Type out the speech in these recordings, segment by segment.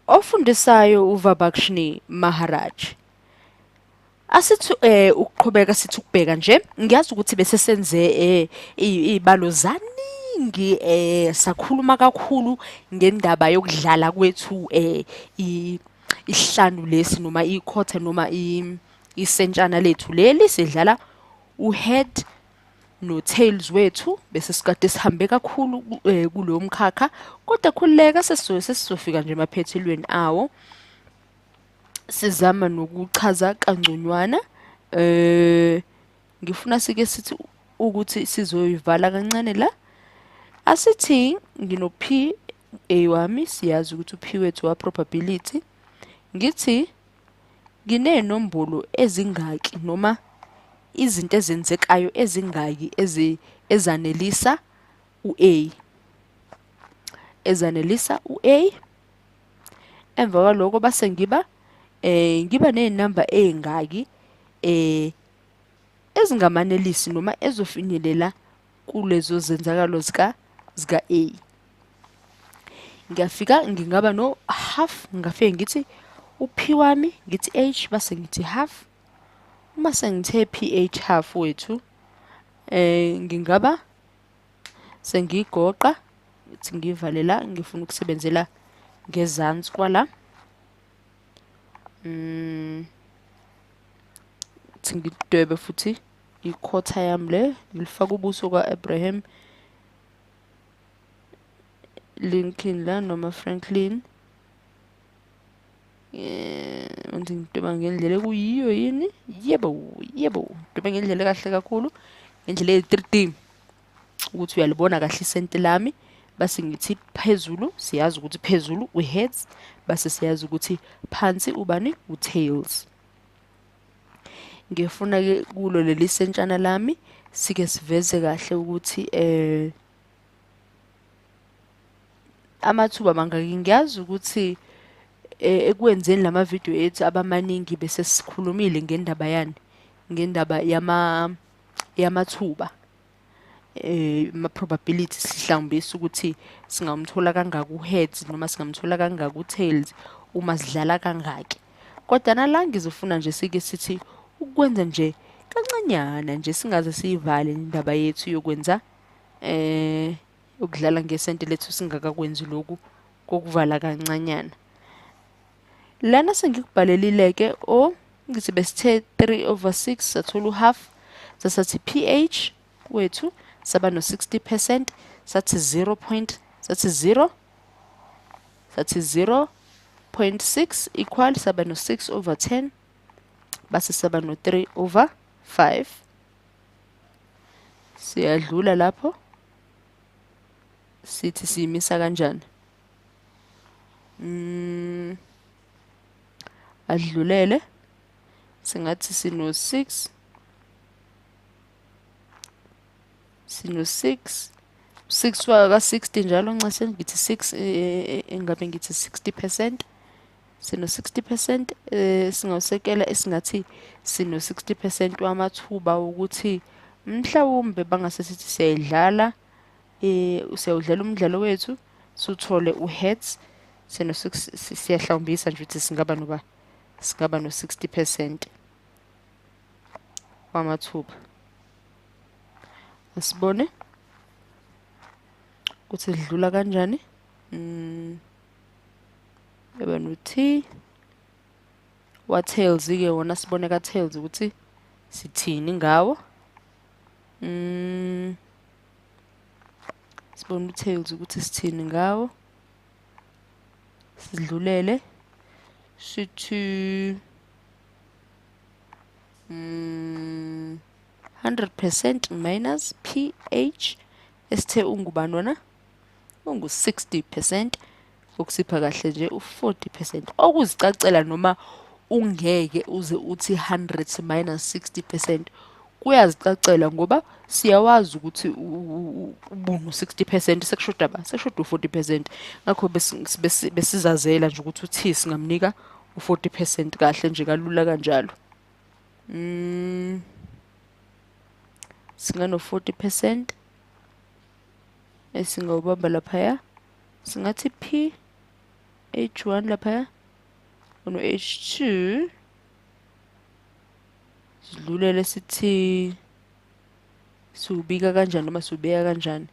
Ofundisayo uVabakshni Maharaj. Asithi ukuqhubeka sithi ukubheka nje, ngiyazi ukuthi bese senze iy'balo zaningi, sakhuluma kakhulu ngendaba yokudlala kwethu isihlanu lesi noma ikhotha noma isentshana lethu leli, sidlala u-head no-tails wethu, bese sikade sihambe kakhulu kulowo mkhakha, kodwa khululeka, sesizofika nje emaphethelweni awo. Sizama nokuchaza kangconywana. Ngifuna sike sithi ukuthi sizoyivala kancane la. Asithi ngino P A wami, siyazi ukuthi u-P wethu wa probability. Ngithi nginenombolo ezingaki noma izinto ezenzekayo ezingaki ezanelisa u-A. Ezanelisa u-A. Emva kwaloko base ngiba nezinamba ezingaki ezingamanelisi noma ezofinyelela kulezo zenzakalo zika A. Ngiyafika ngingaba no half, ngingafike ngithi u-P wami ngithi H base ngithi half. Uma sengithe PH half wethu, ngingaba sengigoqa ngithi ngivale la, ngifuna ukusebenzela ngezansi kwala. Ngithi ngidwebe futhi ikhotha yami le, ngilifaka ubuso ka-Abraham Lincoln la noma Franklin. Manje ngidweba ngendlela ekuyiyo yini? Yebo, yebo, ngidweba ngendlela ekahle kakhulu, ngendlela eyi-3D ukuthi uyalibona kahle isenti lami. Base ngithi phezulu, siyazi ukuthi phezulu u-heads, base siyazi ukuthi phansi ubani, u-tails. Ngifuna ke kulo leli sentshana lami sike siveze kahle ukuthi amathuba mangaki. Ngiyazi ukuthi ekwenzeni lama video ethu abamaningi bese sikhulumile ngendaba yani, ngendaba yamathuba, ama probability, sihlawumbisa ukuthi singamthola kangaka u-heads noma singamthola kangaka u-tails uma sidlala kangaki. Kodwa nala ngizofuna nje sike sithi ukwenza nje kancanyana nje, singaze siyivale indaba yethu yokwenza ukudlala ngesenti lethu singakakwenzi lokhu kokuvala kancanyana. Lana sengikubhalelile ke, o ngithi besithe 3 over 6 sathola u-half, sasathi PH wethu saba no 60%, sathi zero point, sathi zero, sathi 0.6 equal saba no 6 over 10, base saba no 3 over 5. Siyadlula lapho, sithi siyimisa kanjani? Adlulele, singathi sino 6, sino 6, 6 waka 60 njalo, nxa ngithi 6, engabe ngithi 60%, sino 60%, singawusekela esingathi sino 60% wamathuba ukuthi mhlawumbe bangase sithi siyayidlala, siyawudlala umdlalo wethu suthole u-heads, sino 6, siyahlawumbisa nje ukuthi singaba noba, singaba no 60% wamathuba. Asibone ukuthi sidlula kanjani. Yaba no T wa tails ke wona, sibone ka tails ukuthi sithini ngawo. Sibone u-tails ukuthi sithini ngawo. Sidlulele sithi 100% minus PH esithe ungubani wona, ungu 60%, okusipha kahle nje u-40%, okuzicacela noma ungeke uze uthi 100 minus 60%, kuyazicacela ngoba siyawazi ukuthi ubunu 60% sekushoda ba, sekushoda u-40%. Ngakho besizazela nje ukuthi uthi singamnika u-40% kahle nje kalula kanjalo. Singano 40% esingawubamba laphaya, singathi P H1 lapha no H2, sidlulele sithi siwubika kanjani noma siwubeka kanjani.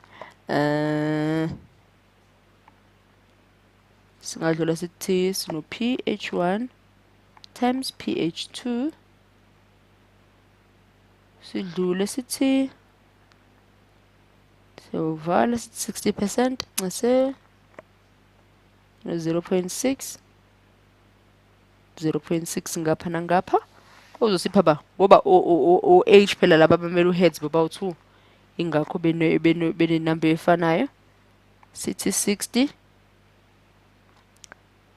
Singadlula sithi sino PH1 times PH2, sidlule sithi siyovala sithi 60% ncese no 0.6 0.6 ngapha nangapha, uzosipha ba ngoba o H phela laba abamele uheads bobawu-2, ingakho benenamba efanayo. Sithi 60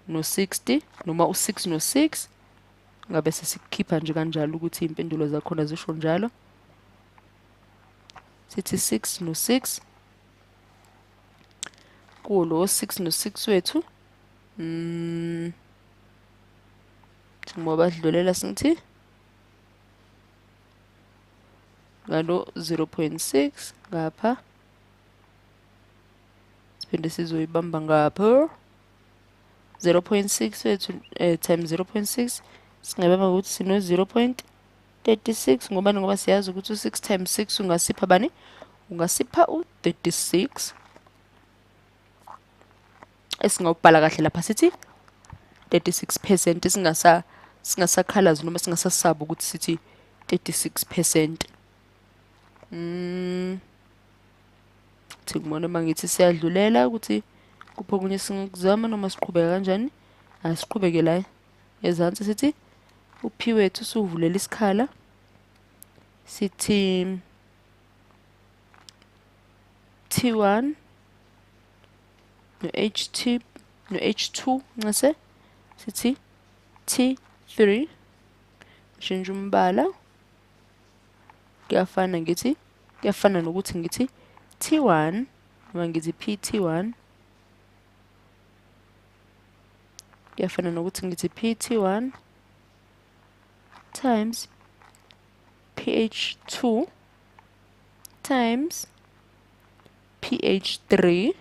no 60 noma u6 no 6, ngabe sesikhipha nje kanjalo ukuthi impendulo zakhona zisho njalo. Sithi 6 no 6, kuwo lo 6 no 6 wethu, ngoba badlulela sithi ngalo 0.6 ngapha, siphinde sizoyibamba ngapha 0.6 wethu, times 0.6, singabamba ukuthi sino 0.36, ngoba ngoba siyazi ukuthi u6 times 6 ungasipha bani? Ungasipha u36, esingawubhala kahle lapha sithi 36%, singasakhalazi noma singasasabi ukuthi sithi 36%. Ngibona mangithi siyadlulela ukuthi kupho okunye singakuzama noma siqhubeka kanjani. Asiqhubeke la ezansi sithi uP wethu siwuvulela isikhala, sithi T1 no HT no H2 ncese sithi T3, shintsha umbala, kuyafana ngithi kuyafana nokuthi ngithi T1 noma ngithi PT1, kuyafana nokuthi ngithi PT1 times PH2 times PH3.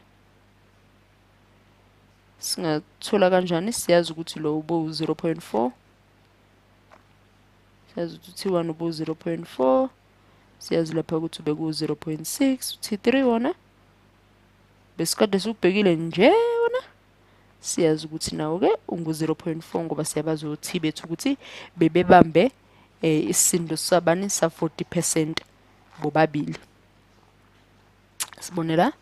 Singathola kanjani? Siyazi ukuthi lo ubu 0.4, siyazi ukuthi T1 ubu 0.4, siyazi lapha ukuthi ubeku 0.6, T3 wona besikade siubhekile nje wona, siyazi ukuthi nawo ke ungu 0.4, ngoba siyabazi o-T bethu ukuthi bebebambe isisindo sabani sa 40% bobabili. Sibone la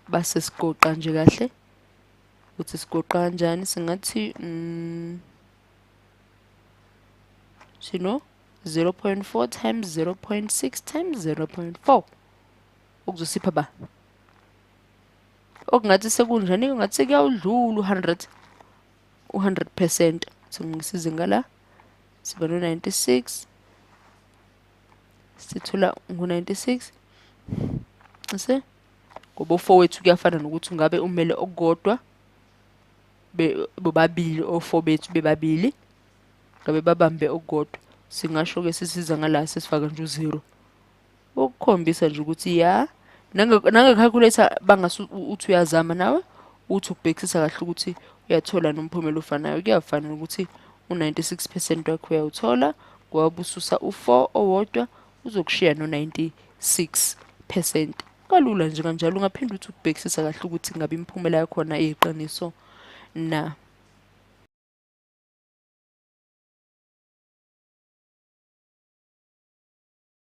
base sigoqa nje kahle ukuthi sigoqa kanjani. Singathi sino 0.4 times 0.6 times 0.4, okuzosipha ba okungathi sekunjani, ngathi sekuyawudlula u100 u100%. Singisize ngala siba no 96, sithola ngu-96 ese ngoba u4 wethu kuyafana nokuthi ungabe umele okukodwa bobabili, o4 bethu bebabili ngabe babambe okukodwa. Singasho ke sisiza ngala sesifaka nje u0 ukukhombisa nje ukuthi ya nange-calculator bangase uthi uyazama nawe uthi ukubhekisisa kahle ukuthi uyathola nomphumela ofanayo. Kuyafana ukuthi u-96% wakho uyawuthola ngoba bususa u4 owodwa uzokushiya no-96%. Kalula nje kanjalo, ungaphinde uthi ukubhekisisa kahle ukuthi ngabe imiphumela yakhona iyiqiniso na.